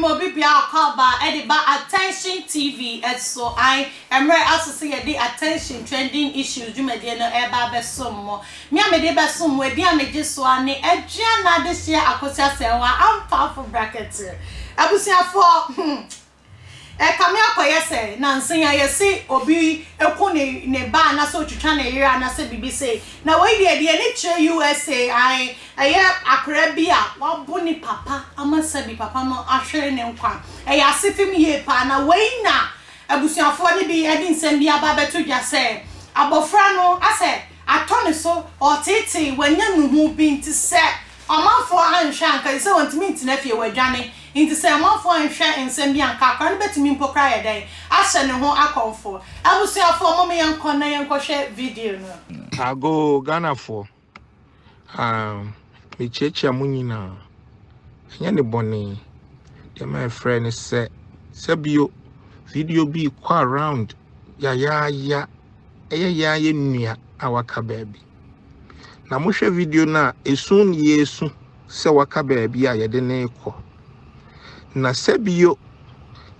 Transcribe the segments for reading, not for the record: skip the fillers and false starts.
Mema obi biara akwaaba de ba Attention TV so. Ae, mmerɛ aso sɛ yɛde Attention Trending Issues dwumadie no reba abɛsom mo. Me a mede rebɛsom mo, edin a megye so ara ne Aduana Adehyeɛ Akosua Serwaa Ampaafo Brakɛte. Abusuafoɔ, hmm. Ɛkame akɔyɛ sɛ nnansa yi ara yɛse obi ku ne ne ba anaasɛ otwitwa ne yere anaasɛ biribi sei. Na wei deɛ deɛ ani kyerɛ USA ae, ɛyɛ akwadaa bi a wabo ne papa ama sɛbi papa no ahwere ne nkwa. Ɛyɛ asefem yie paa. Na wei na abusuafoɔ no bi de nsɛm bi aba abɛto dwa sɛ abɔfra no asɛ atɔ ne so, ɔreteetee, wanya nuhu bi nti sɛ ɔmanfoɔ anhwɛ a anka ɛsɛ sɛ ɔntumi ntena fie, wadwane. Enti sɛ ɔmanfoɔ anhwɛ nsɛm bi a, anka akwadaa no bɛtumi mpo koraa ayɛ dɛn? Ahyɛ ne ho akɔmfoɔ. Abusuafoɔ, mom yɛnkɔ na yɛnkɔhwɛ video no. Agoo Ghanafoɔ aah mekyiakyia mo nyinaa ɛnyɛ ne bɔne deɛ ma ɛfrɛ ne sɛ sɛ bio video bi kɔ around yayaaya ɛyɛ yɛa yɛ nua a waka baabi na mohwɛ video no a esu ne yɛsu sɛ waka baabi a yɛde no rekɔ. Na sɛbio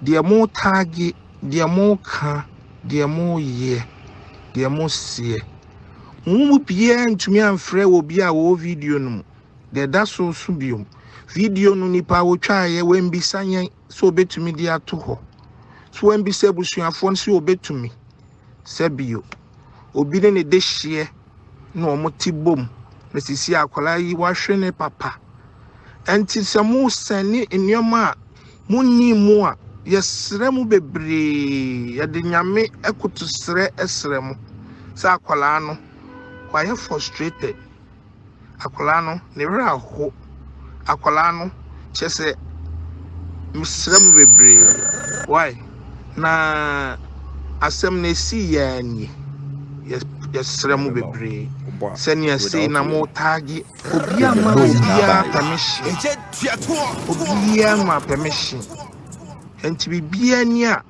deɛ motaage, deɛ moka, deɛ moyɛ, deɛ moseɛ, mo mu biara ntumi amfrɛ wɔ bi a wɔwɔ video no mu. Deɛ ɛda so nso biom, video no nipa a wɔtwaeɛ wɔambisa yɛn sɛ wɔbɛtumi de ato hɔ. So wɔambisa abusuafoɔ no sɛ wɔbɛtumi. Sɛbio obi ne ne dehyeɛ na wɔn te bom na sisi akwadaa yi wahwɛ ne papa ɛnti sɛ mo sɛne nneɛma a mo nni mu a yɛsrɛ mo bebree yɛde nyame ɛkoto srɛ ɛsrɛ mo sɛ akwadaa no wayɛ frustrated Akwadaa no, ne werɛ aho. Akwadaa no, kyerɛ sɛ, mesrɛ mo bebree. Why? Na asɛm no esi yɛ ara nie. Yɛsrɛ mo bebree. Sɛnea sei na mo taage obiara ma obiara permission. Obiara ma permission. Nti biribiara ni a,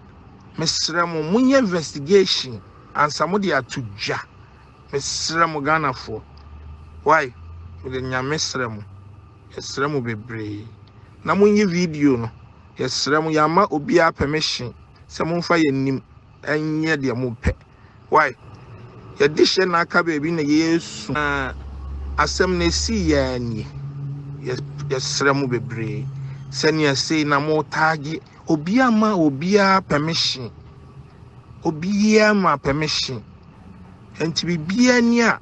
mesrɛ mo, monyɛ investigation ansa mo de ato dwa. Mesrɛ mo Ghanafoɔ why mede Nyame srɛ mo yɛsrɛ mo bebree na monyi video no yɛsrɛ mo yɛama obiara permission sɛ momfa yɛn nim ɛnyɛ deɛ mopɛ why yɛde hyɛ na aka baabi na yɛsu na asɛm no ɛsi yɛn nie yɛsrɛ mo bebree sɛnea sei na mo taage obiara ma obiara permission obiara ma permission Nti biribiara ni a,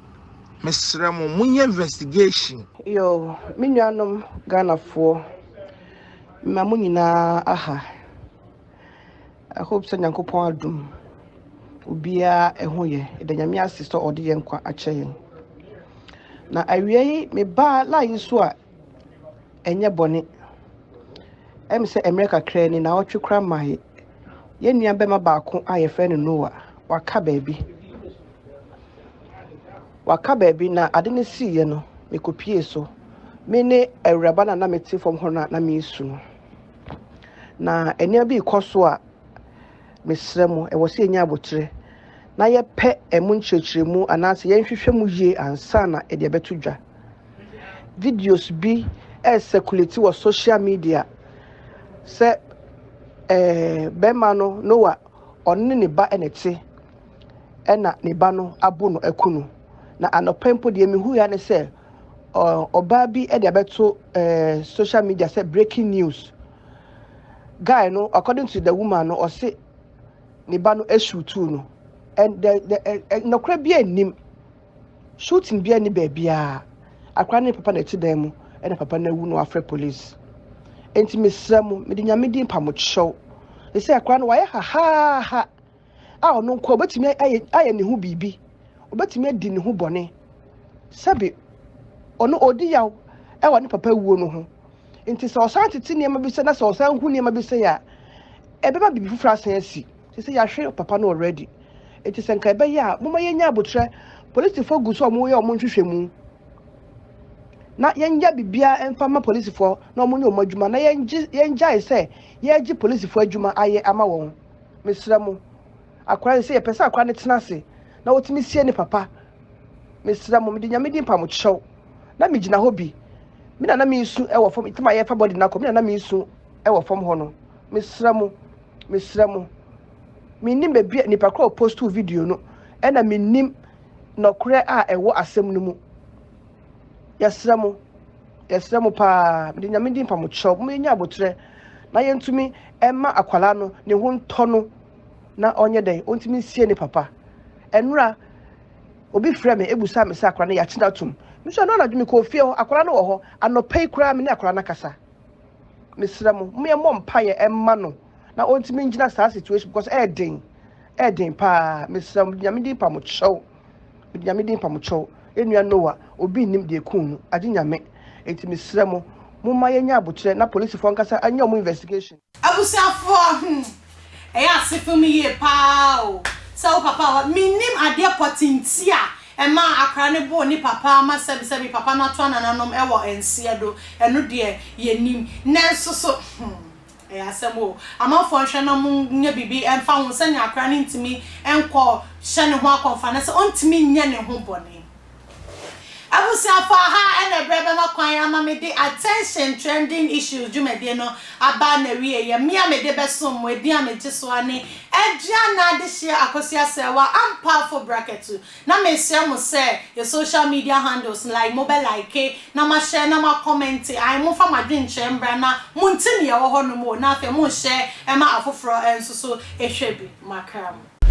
mesrɛ mo monyɛ investigation. Yoo me nuanom Ghanafoɔ mema mo nyinaa aha. I hope sɛ Nyankopɔn adom obiara ɛho yɛ. Yɛda Nyame ase sɛ ɔde yɛn nkwa akyɛ yɛn. Na awia yi mebaa line yi so a ɛnyɛ bɔne. Ɛm sɛ mmerɛ kakra ni naawɔtwe koraa mmaeɛ. Yɛn nua bɛma baako a yɛfrɛ no Noah, waka baabi. Waka baabi na ade no siiɛ no, mekɔpie so. Me ne awuraba no a na mete fam hɔ no a na meresu no. Na nneɛma bi rekɔ so a mesrɛ mo, ɛwɔ sɛ yɛnya aboterɛ na yɛpɛ ɛmu nkyerɛkyerɛmu anaasɛ yɛnhwehwɛ mu yie ansa na yɛde abɛto dwa. Videos bi ɛresɛkulati wɔ social media sɛ ɛɛ bɛrima no Noah ɔno ne ne ba na ɛte ɛna ne ba no abo no aku no. Na anɔpa mpo deɛ mehu ya ne sɛ ɔbaa bi de abɛto ɛɛ social media sɛ breaking news. Guy no according to the woman no ɔse ne ba no asuutuu no and the the ɛ nɔkorɛ bi nnim. Shooting biara nni baabiara. Akwadaa no ne papa na ɛte dan mu ɛna papa no awu na wafrɛ police. Enti mesrɛ mo, mede Nyame din pa mo kyɛw. Sɛ akwadaa no wayɛ hahaaha a ɔno nko obetumi ayɛ ayɛ ne ho biribi. Obetumi adi ne ho bɔne. Sɛbe ɔno ɔdi yaw ɛwɔ ne papa wuo no ho. Nti sɛ ɔsan tete nneɛma bi sɛ na sɛ ɔsan hu nneɛma bi sɛ a ɛbɛma biribi foforɔ asan asi. Sɛ sɛ yɛahwere papa no already. Enti sɛ nka ɛbɛyɛ a, momma yɛnya aboterɛ. Polisifoɔ gu so a wɔreyɛ wɔn nhwehwɛmu. Na yɛnyɛ biribiara mfa mma polisifoɔ na wɔnyɛ wɔn adwuma na yɛngye yɛngyae sɛ yɛregye polisifoɔ adwuma ayɛ ama wɔn. Mesrɛ mo, akwadaa no sɛ yɛpɛ sɛ akwadaa no tena ase na ɔtumi sie ne papa. Mesrɛ mo, mede Nyame din pa mo kyɛw. Na megyina hɔ bi. Me na na meresu wɔ fam, tam a yɛrefa body no akɔ, me na na meresu. wɔ fam hɔ no. Mesrɛ mo, mesrɛ mo. Mennim baabi a nipa korɔ a ɔpostuu video no, ɛna mennim nɔkorɛ a ɛwɔ asɛm no mu. Yɛsrɛ mo, yɛsrɛ mo paa, mede Nyame din pa mo kyɛw, momma yɛnya aboterɛ na yɛntumi mma akwadaa no ne ho ntɔ no na ɔnyɛ dɛn, ɔntumi nsie ne papa. Ɛnora, obi frɛ me ebusa me sɛ akwadaa no yɛakye no atom. Me nso ɛno anadwo mekɔɔ fie hɔ, akwadaa no wɔ hɔ, anɔpa yi koraa me ne akwadaa no akasa. Mesrɛ mo, momma yɛmmɔ mpaeɛ mma no na ɔntumi ngyina saa situation because ɛyɛ den, ɛyɛ den paa. Mesrɛ mo, mede Nyame din pa mo kyɛw. Mede Nyame din pa mo kyɛw. Yɛn nua Noah, obi nnim deɛ ɛkuu no, agye Nyame. Enti mesrɛ mo, momma yɛnyɛ aboterɛ na polisifoɔ ankasa nyɛ wɔn investigation. Abusuafoɔ hmm, ɛyɛ asefem yie paa o, sɛ wo papa wɔ, mennim adeɛ pɔtee nti a ɛmaa akra no boo ne papa ama sɛbisɛbi papa no ato anananom wɔ nseɛ do, ɛno deɛ yɛnim, nanso so hmm. Ɛyɛ asɛm o. Amanfoɔ nhwɛ na ɔmo nyɛ biribi mfa ho sɛnea akora no ntumi nkɔ hyɛ ne ho akɔmfo anaasɛ ɔntumi nyɛ ne ho bɔne. Abusuafo aha na ɛberɛ bɛma kwan ama mede Attention Trending Issues dwumadie no aba n'awieɛ. Me a mede bɛsom mo, edin a megye so ara ne Aduana Adehyeɛ Akosua Serwaa Ampaafo Brakatu. Na mesrɛ mo sɛ yɛ social media handles no like mobɛ like na mo ahyɛ na mo akɔmɛnte ae momfa mo adwenkyerɛ mbra na monte nea ɛwɔ hɔ nom o na afei mo nhyɛ ɛma afoforɔ nso so hwɛ bi makra mo.